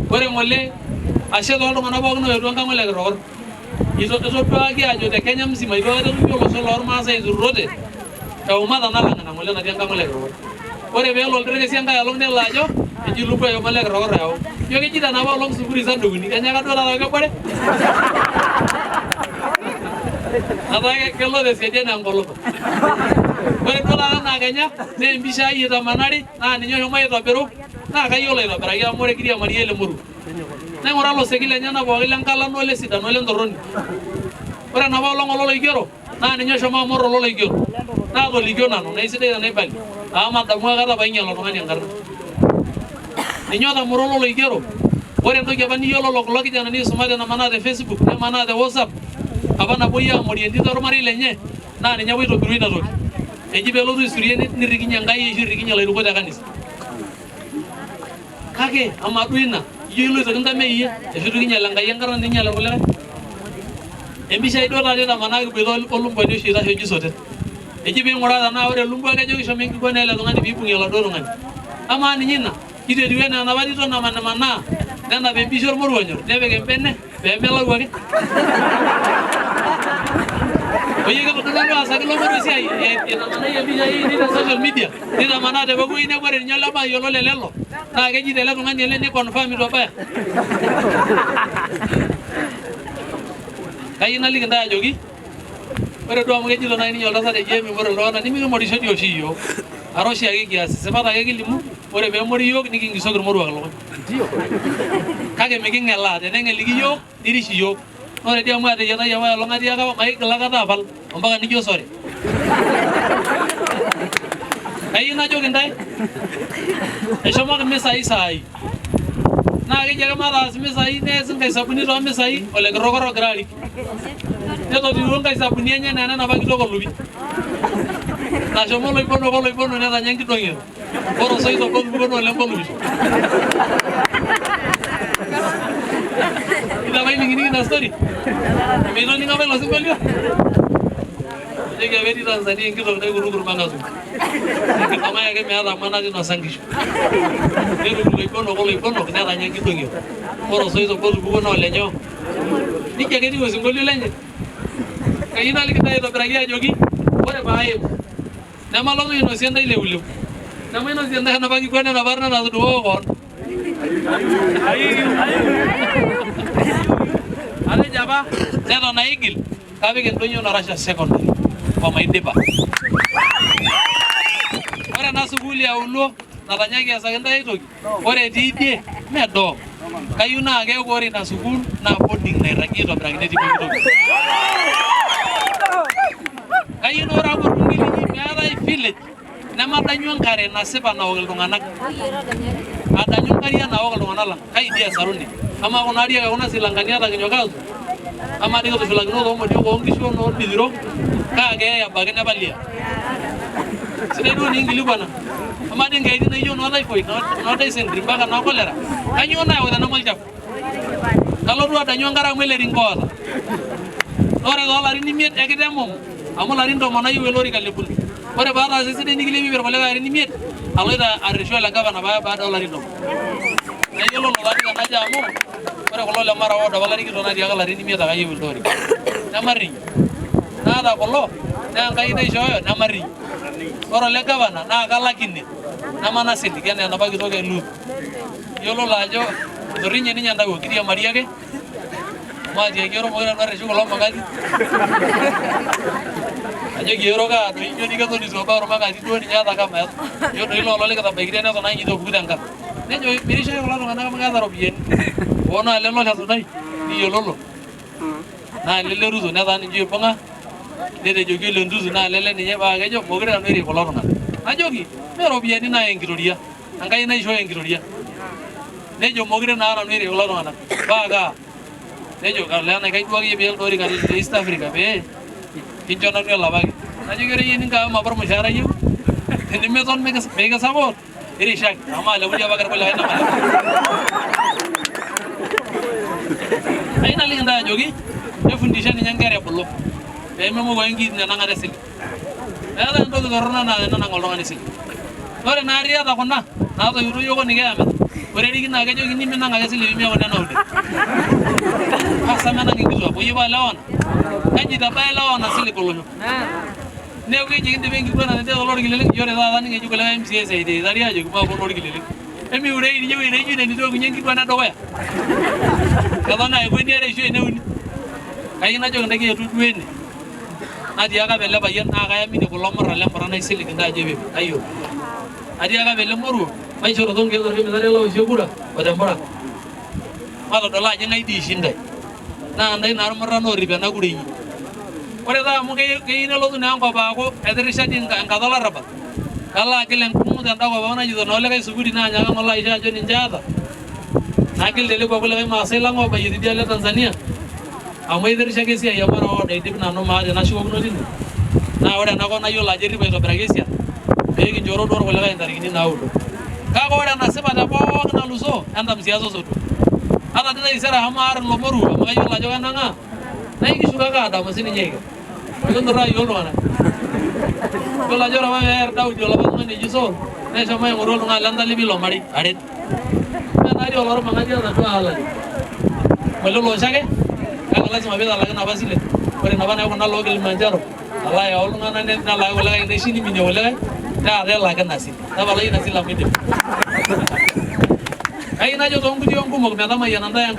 Ore ng'ole ashe tooltung'anak pookin oetuo enkang ole Kirokor. Itoduaki ajo te Kenya mzima eitu aikata etumi olosho lormaasai oiturrurote eumata nalang'ita ng'ole natii enkang ole Kirokor. Ore peelo olderekesi enkae olong nelo ajo eji Lumbwa eshomo ole Kirokor ayau. Ijo kejito enapa olong sukuri isandukuni, kenyaaka duo taata kebore? Etaa kelo tesiadi enaa enkolopa. Ore duo taata naa kenya naa empisha ai itamanari naa ninye oshomo aitobiru naa kayiolo aitobiraki amu ore kiriamari ele moruo. Naing'ura loseki lenyena pooki le nkalano ole sidano ole ntorroni. Ore enapa olong ololoigero naa ninye oshomo amor ololoigero. Naatolikio nanu naa aisidai tenaibalie amu madamu aikata paainyal oltung'ani enkarna. Ninye otamoro ololoigero. Ore entoki apa niyiololo kulo kijanani oisumate namanaa te Facebook nemanaa te WhatsApp apa napuoi aamorie entito olmarei lenye naa ninye apa oitobirua ina toki. Eji peelotu aisurie nirrikinye Enkai ashu irrikinye ilairukok te kanisa. Kake amaa duo ina, ijo iloito kintamei iyie ashu itu kinyal Enkai enkarna ninyal irkulikae? Empisha ai duo taata itamanaa kiboita olumbwani oshi oitashe oji Sotet. Eji piing'uraa tenaa ore Lumbwa kejo kishomo enkiguana ele tung'ani piibung'i oladuo tung'ani. Amaa ninye ina, itu etiu enaa enapa tito namanimanaa nenap empisha ormoruo onyor nepik embene pee melau ake. Oyie kitodolu aasaki ilo moruo esiai itamanayie impishai ainei te social media nitamanaa te pooki wueji neeku ore ninye olemayiolo le lelo naa keji tele tung'ani ele ni confirm itu ebaya. Kayieu naliki intae ajoki ore duo amu kejito naaji ninye oltasat eji emimor iltung'anak nimikimorisho dii oshi iyiook ara oshiake kias isipat ake kilimu ore peemori iyiook nikingisoki irmoruak ilukuny. Kake miking'elaa, teneng'eliki iyiook nirish iyiook. Naa ore dii amu ateyiatayie apaelong atiaka maigil aikata apal ompaka nijo sore. Kayieu najoki intae, eshomoki imisai saai. Naa keji ake mataas imisai neesi nkaisabuni too misai ole Kirokor ogira arik. Netotiwuo nkaisabuni enye enaa enenapa kitok olupi. Nashomo oloibonok oloibonok netanya enkidong'ero. Ore osoit obo otupukuo naa olenkolopit. Ilo apa ining'ining ina story? Mitoning'o apa ilo sinkolio? Ejoki apa etii Tanzania enkitok naikurukur Makatu. Enkidong'ai ake meeta amu enatii inosa nkishu. Netum iloibonok oloibonok netanya enkidong'io. Ore osoit obo otupukuo naa olenyoo? Nejia ake etiu osinkolio lenye. Kayieu naliki ntae aitobiraki ajoki ore paaim Nemalotu ainosie ntae ileuliu. Nemainosie ntae enapa kiguana enapa arna natudung'oko koon. Atejo apa neton aigil kapik endonyo Narasha Secondary omaidipa. Ore ena sukuul e aulo natanyaki easaki ntae aitoki, ore etii idie medo. Kayieu naa keeku ore ina sukuul naa boarding nairragi aitobiraki netii pooki toki. Kayieu naa ore aaku orbungei linyi meetae village nemadanyu enkare nasipa naok iltung'anak. Adanyu nkariak naok iltung'anak lang. Kai dii esaruni? Amaa kuna ariak e kuna silankani ata kinyok aatur? Amaa dii kitushulakino too modiok oo nkishu o noolbitiro? Kaa keeya ebaiki nepalia? Sidai duo eninkilikuana. Amaa dii nkeyaitin naijo noo typhoid, noo dysentery mpaka noo cholera, kainyoo nayau teneme olchafu? Kalotu adanyu enkare amu ele ringo oota. Naa ore toolarin imiet ekitemomo amu ilarin tomon ayieu ele orika le bunge. Ore paataasa esidai nikilepie irkulikae arin imiet aloito arreshu ole gavana baada oolarin tomon. Naa iyiololo taadii tenajo amu ore kulo le Mara ward apa larikito natiaka ilarin imiet ake ayieu elde orika. Nemarriny. Naata kulo naa Enkai naishooyo nemarriny. Ore ole gavana naa kalak ine nemanasilig enaa enapa kitok e Luutu. Iyiololo ajo iturrinye ninye entawuo kiriamari ake amu atiaki ero mokure nanu arreshu kulo makati ajoki ero kaa doi ijo dii keton itu ebau irmakati duo ninye ata kama ijo doi lolo likitabaikitia neton ake itu epuku tenkang nejo mirisho ake kulo tung'anak amu keeta iropiyiani hoo naa lelo letunai niyiololo naa lele Ruto netaa ninche oibung'a netejoki ole Ntutu naa lele ninye paa kejo mokure nanu airie kulo tung'anak najoki mee iropiyiani naaya enkitoria Enkai naishooyo enkitoria. Nejo mokire naa nanu airie kulo tung'anak. Paa kaa? Nejo olee enaikash duo akeyie pee elde orika le East Africa pee kincho nanu elapaki. Najoki ore iyie eninko amu mapa ormushaara iyieu, tenimiton mikisupport irishaki amu maalepu dii apake irkulikae nemalepu. Ayieu naliki intae ajoki aifundisha ninye inkera ebulu pee memoku ake inkiitin enang'ata esile. Meetae entoki torrono anaa tenenang oltung'ani esile. Ore naari iyata kuna naatoiutuo iyiook o nikiyamita, Ore eriki naa kejokini minang ake esile pemiaku nena udi. Asa menang inkituak, oyie paa lewa Kaji itabaya lewa ena sile kolosho? Neeku keji kindipa enkiguana tenteto lorkileleng, ore taata ning'ejuk kulikae MCAs aititari ajoki maape lorkileleng. Emiurei ninye ewueji naijo ine nitookunye enkiguana edukuya. Eton aa ekueni are ashu ene uni. Kayieu najoki intae etu duo ene. Natiaka apa ele payian naa kayamini kulo murran le Murran naisilig intae ajo epepe tayiolo. Atiaka apa ele moruo maishoru toonkeek torkimitare laoshie kura o te Murran. Matodol ajo ng'ae dii ishinda. Naa ntae naa irmurran oorrip ena kura inyi. Ore taa amu keyieu nelotu naa enkop aaku etirisha dii enkata olarrabal, kalo agil enkumu tenda kop apa najito naa olikae sukuri naanyaka ng'ole aisho ajo ninche aata, nagil telekua kulikae maasai lang oobayie teidialo e Tanzania amu aitirisha ake esiai amu ore ward aidip nanu maate nashukokino tine naa ore ena kop nayiolo ajo erripo aitobiraki esiai pee kinchoro duo irkulikae intarikini naudo. Kake ore enasipa te pooki nalusoo entam siasa osotua. Ata dii taisere ashomo aar ilo moruo amu kayiolo ajo kanang'aa naa ekishuko ake aadamu sininye Aiko. Mikinturraa iyiook iltung'anak. Yiolo ajo ore apa peer Daudi olapa tung'ani oji Saul neshomo aing'oru oltung'ani le ntalipa ilo marei aret. Mme naadii olormang'ati eeta duo aalari. Ng'ole ilo osho ake kake lazima piitalaki inapa sile. Ore inapa naikuna loo Kilimanjaro alo ayau iltung'anak nelaki kulikae inaishi niminie kulikae taata elaki ina sile. Tapalai ina sile amu idipa. Kayieu najo toonkuti onkumok metamayiana intae Enkai.